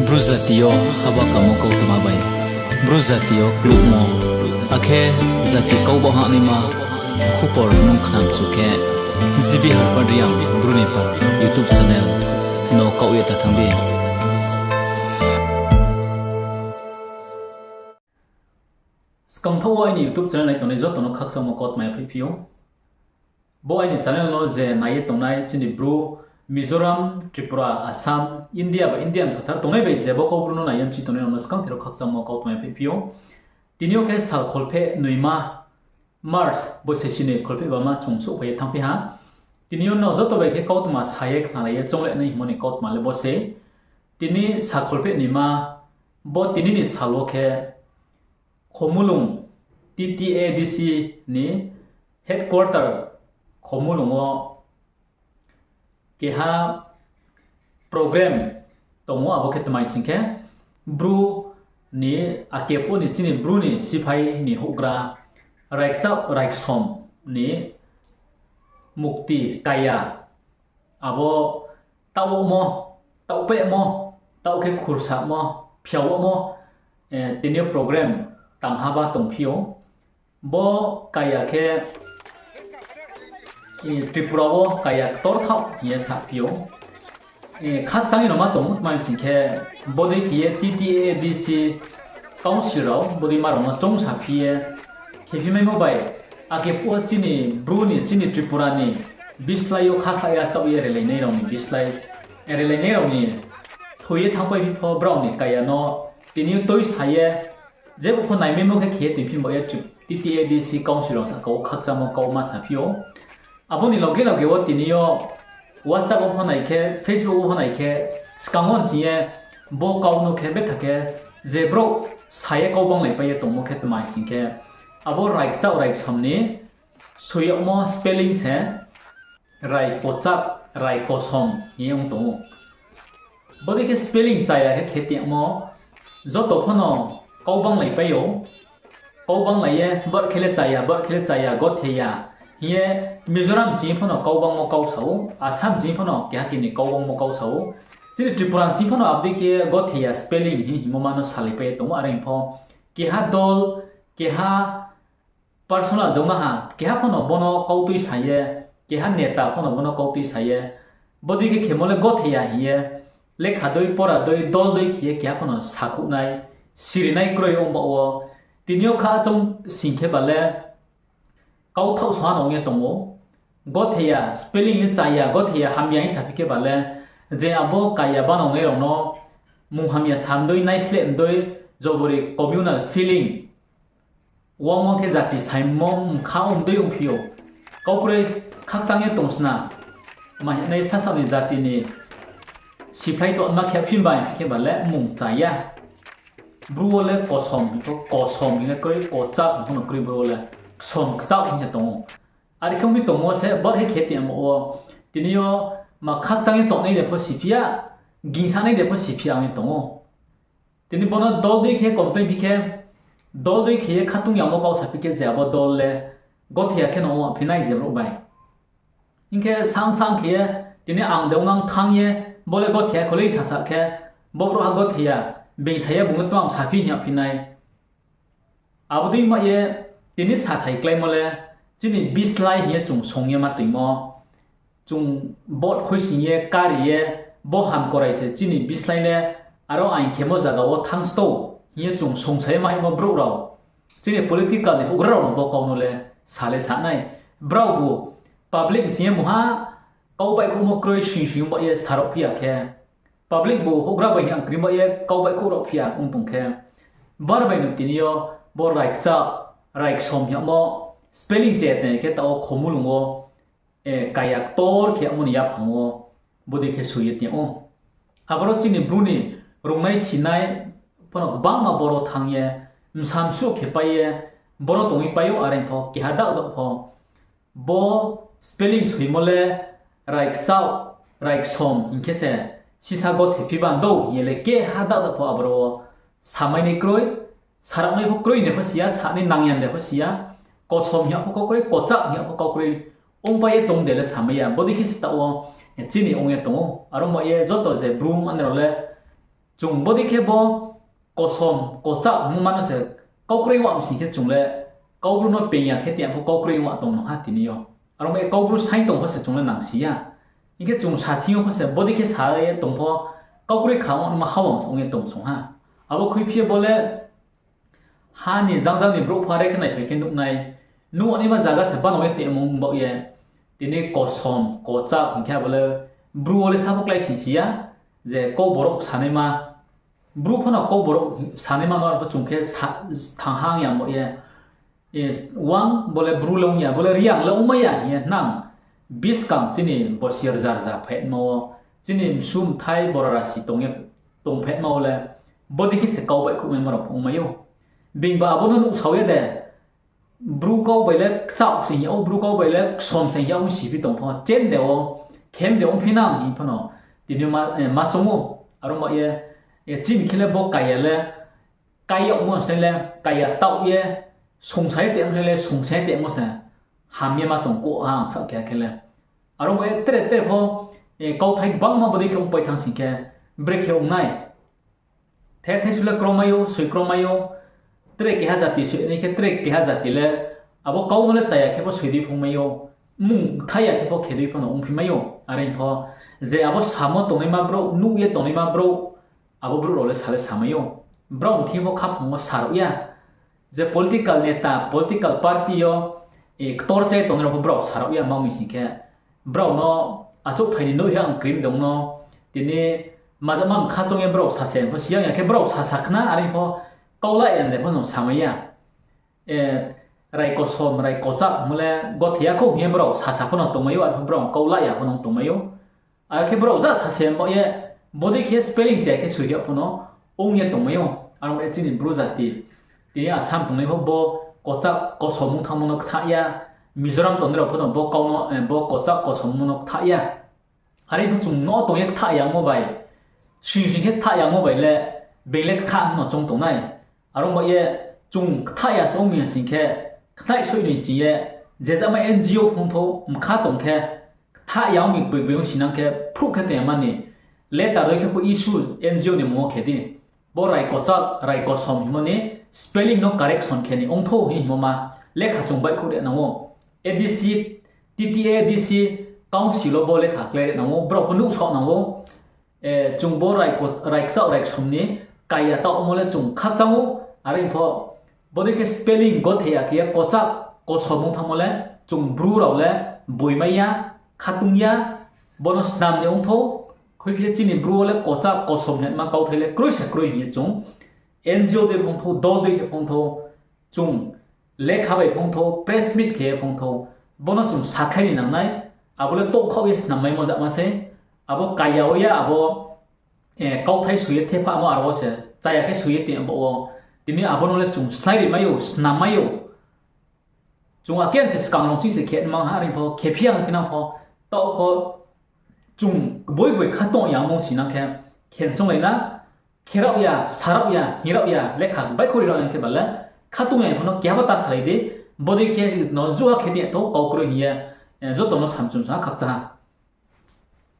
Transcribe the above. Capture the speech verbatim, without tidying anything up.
Bru jati yo haba kamo kautma bai, Bru jati yo klukmo, akhe jati kau ba hahnaima khupor nung khnamchu khe, G B Harpad Reang Bru ni pha YouTube channel no kaoh ye ta thanng di. Skangthaoh wo aini YouTube channel nai tongnai joto no khakchangmo kautma yaphaihphi ou. Bo aini channel no je nai ye tongnai chini Bru, Mizoram, Tripura, Assam, India ba India ni phathar tongnai bai je bo Kaubru no nai ye mchi tongnai rao no skangther wo khakchangmo kautma yaphaihphi ou. Tini yo khe sal kholpheh noima, March, boise sini kholpheh bama chung souhphai ye thanngphi ha. Tini yo no joto bai khe kautma sa ye khnalai ye chounglai nai hingmo ni kautma le bo se. Tini sal kholpheh noima, bo tini ni sal wo khe Khomulung T T A D C ni headquarter Khomulung wo keha program tong ou, abo khe tma hing sing khe, Bru ni, akephuh ni chini Bru ni siphai ni houhgra Raikchak Raiksom ni mukti kaya, abo taohmo, taohpehmo, taoh khe khursamo, phiaomo, tini yo program tangha ba tongphi ou. Bo kaya khe Tripura wo kaya ktorthaoh hing ye saphi ou. Khakchang ye no ma tong ou, tma hing sing khe, bodei khe ye T T A D C council rao bodei ma rao no choungsaphi ye khephi maimo bai, akephuh wo chini Bru ni, chini Tripura ni bislái yo khakhlai ya chaoh ye relainai rao ni bislái, relainai rao ni thoi ye thanngpaiphi pho brao ni kaya no tini yo tuisa ye, jebo pho naimaimo khe khe ye tongphi ba ye T T A D C council rao sahka wo khakchangmo kautma saphi ou. Abo ni loge loge wo tini yo WhatsApp wo pho nai khe, Facebook wo pho nai khe, skang wo nching ye bo kau no khe betha khe je brouh sa ye kau banglaipai ye tongmo khe tma hing sing khe, abo Raikchak Raiksom ni soi yagmo spelling se Raikochak, Raikosom hing ye ong tong ou. Bodei khe spelling chaya khe khe tongmo, joto pho no kau banglaipai ou. Kau banglai ye, bor khe le chaya, bor khe le chaya, gotheya hing ye Mizoram ching pho no kau bangmo kau sa ou, Assam ching pho no keha keni kau bangmo kau sa ou. Chini Tripura ching pho no abodei khe gotheya spelling hing hingmo ma no salaipai ye tong ou, are pho keha dol, keha personal dongna ha, keha pho no bo no kau tuisa ye, keha neta pho no bo no kau tuisa ye, bodei khe khemo le gotheya hing ye, lekha dei, pora dei, dol dei khe ye keha pho no sakhouh nai, sirinai kroi ong baoh wo. Tini yo kha chung sing khe ba le, kauthaoh soha no ong ye tong ou. Gotheya, spelling le chaya, gotheya, hamya hing saphi khe ba le, je abo kaya banao nai rao no, munghamya sam dei, naisleh dei, jobori communal feeling. Wang wang khe jati saimo mkha ong dei ongphi ou. Kau kroi khakchang ye tongsna. Ma hing nai sasa ni jati ni siphlai tongma khe phi bai khe ba le mung chaya. Bru wo le kosom hing pho, kosom hing le kroi, kochak hing pho no kroi Bru wo le. Ksom kchak hing se tong ou. Are khe ong mi tongmo se, bor khe khe tongmo wo. Tini yo ma khakchang ye tongnai de pho siphi ya, gingsanai de pho siphi ya ong ye tong ou. Tini bo no dol dei khe complain phi khe, dol dei khe ye khatung yamo kau saphi khe je abo dol le gotheya khe no ongphi nai je brouh bai. Hing khe sang sang khe ye, tini ang de ong nang thanng ye, bo le gotheya kho le sasa khe, bo brouhha gotheya, being sa ye bung le tma saphi hing yagphi nai. Abo dei ma ye, tini sathai kláimo le, chini bislái hing ye chung song ye ma toingmo. Chung vote khuisoing ye, kari ye, bo hamkorai se chini bislái le, aro aing khemo zaga wo thanng sto, hing ye chung songsa ye ma hingmo brouh rao. Chini political ni houhgra rao no bo kau no le sa le sa nai. Brao bu public ni sing ye mungha kau baihkhouhmo kroi sing sing ba ye sa rao phi ya khe, public bu houhgra bai hing ang kri ba ye kau baihkhouh rao phi ya ong tong khe, bar bai no tini yo bo Raikchak, Raiksom hingmo spelling che tong khe taoh wo Khomulung wo, kaya ktor khe yagmo ni yaphang wo bodei khe soi ye tong ou. Aboro chini Bru ni rungnai sinai pho no gbangma boro thanng ye, msamsuh khe pai ye, boro tong ye pai ou, are pho keha daoh daoh pho. Bo spelling soimo le Raikchak, Raiksom hing khe se sisa gothephi ba ndou hing ye le keha daoh daoh pho aboro wo samainai kroi, sarapnai pho kroi de pho si ya, sanai nangya de pho si ya, kosom hing ya pho kau kroi, kochak hing ya pho kau kroi, ongpai ye tong de le samai ya, bodei khe se taoh wo chini ong ye tong ou. Aro mo ye joto je Bru manoi rao le Chung bodei khe bo kosom, kochak hingmo ma no se kau kroi ong wa mi sing khe chung le kau Bru no peing ya khe tei ang pho kau kroi ong wa tong no ha tini yo. Aro ba ye kau Bru saing tong pho se chung le nang si ya. Hing khe chung sa thing yo pho se bodei khe sa ye tong pho kau kroi kha ong ma hawang se ong ye tong song ha. Abo khuiphi ye bo le ha ni jang jang ni brouh pho are khe naiphai khe nuh nai. Nuh naima zaga se bano ye tongmung baoh ye. Tini kosom, kochak hing khe abo le Bru wo le sa pho klái sing si ya. Je kau borok sanaima, Bru pho no kau borok sanaima no aro pho chung khe sa-, thang hang ya mo ye. E, wang bo le Bru le ong ya, bo le Reang le ongmai ya hing ye nang buskang chini bosi rza rza phaima wo, chini msu mthai bora rasi tong ye, tong phaima wo le, bodei khe se kau baihkhouhmaima rao pho ongmai ou. Being ba abo no nuhsao ye de, Bru kau bai le kchaoh se hing ya ou, Bru kau bai le ksom se hing ya ou, siphi tong pho, chen de wo, khem de ongphi nang hing pho no, tini yo ma, eh, ma choung ou, aro ba ye, eh, chini khe le bo kaya le, kai yagmo se le, kaya taoh ye, songsa ye tongmo se le, songsa ye tongmo se, ham ye ma tong kouh ha ang saoh khe khe le. Aro ba ye tre tre pho, eh, kauthai gbangma bodei khe ongpai thanng sing khe, brekhe ong nai. The thaisu le kromai ou, soi kromai ou, tre keha jati soi nai khe tre keha jati le, abo kau no le chaya khe pho soi dei phungmai ou, mmung kthai ya khe pho khe dei pho no ongphi mai ou. Are pho, je abo samo tongnaima brouh, nuh ye tongnaima brouh, abo brouh rao le sa le samai ou. Brao ni thing pho khaphang wo sa rao ya. Je political neta, political party yo, eh, ktor chai tongnai rao pho brao sa rao ya, ma mi sing khe. Brao no achouhthai ni nuh ya ang krim dong no, tini majama mkha choung ye brao sa se pho siyang ya khe brao sasa khna, are pho kau la ya de pho no samai ya. Eh, rai kosom, rai kochak hingmo le gothe ya khou hing ye brao sasa pho no tongmai ou, are pho brao kau la ya pho no tongmai ou. Are khe brao ja sa se bo ye, bodei khe spelling chaya khe soi ya pho no ong ye tongmai ou. Aro ba ye chini Bru jati, tini Assam tongnai pho bo kochak kosom ong thanngmo no kthah ya, Mizoram tongnai rao pho no bo kau no, eh, bo kochak kosom ongmo no kthah ya. Are pho chung no tong ye kthah yamo bai, sing sing khe kthah yamo bai le, being le kthah no choung tong nai. Aro ba ye chung kthah ya se ong mi ya sing khe, khnai soi ni ching ye, je jama N G O phung thou mkha tong khe, kthah ya ong mi boi boi ong sinang khe, phruh khe tong ya mani, letter dei khe pho issue N G O ni mmung wo khe di. Bo rai kochak, rai kosom hingmo ni spelling no correction khe ni ong thou hing hingmo ma lekha chung baihkhouh ri nang ou. A D C, T T A A D C, council wo bo lekha klái ri nang ou, brao pho nuhsao nang ou. Eh, chung bo rai ko-, rai kchaoh rai ksom ni kaya taohmo le chung khakchang ou, are pho bodei khe spelling gothe ya khe ye kochak kosom ong thanngmo le chung Bru rao le boimai ya, khatung ya, bo no snam ni ong thou, khuiphi ye chini Bru wo le kochak kosom hingma kauthai le kroi se kroi hing ye chung N G O dei phung thou, dol dei khe phung thou, chung lekha bai phung thou, press meet khe ye phung thou, bo no chung sakhlai ni nang nai, abo le touhkhaoh ye snam maimo jama sei, abo kaya wo ya, abo, eh, kauthai soi ye thephamo aro wo se, chaya khe soi ye tong baoh wo, tini abo no le chung slái ri mai ou, snam mai ou. Chung aken se skang rong ching se khe mang ha, are pho khephi ya ong phi nang pho, taoh pho chung boi boi khatong yamo sinang khe, khe chounglai na, khe rao ya, sa rao ya, hing rao ya, lekha baihkhouh ri rao ya khe ba le, khatong ya pho no keha bo ta salai di, bodei khe no juha khe tong thou kau kroi hing ye, eh, joto no samchum sa khakchang ha.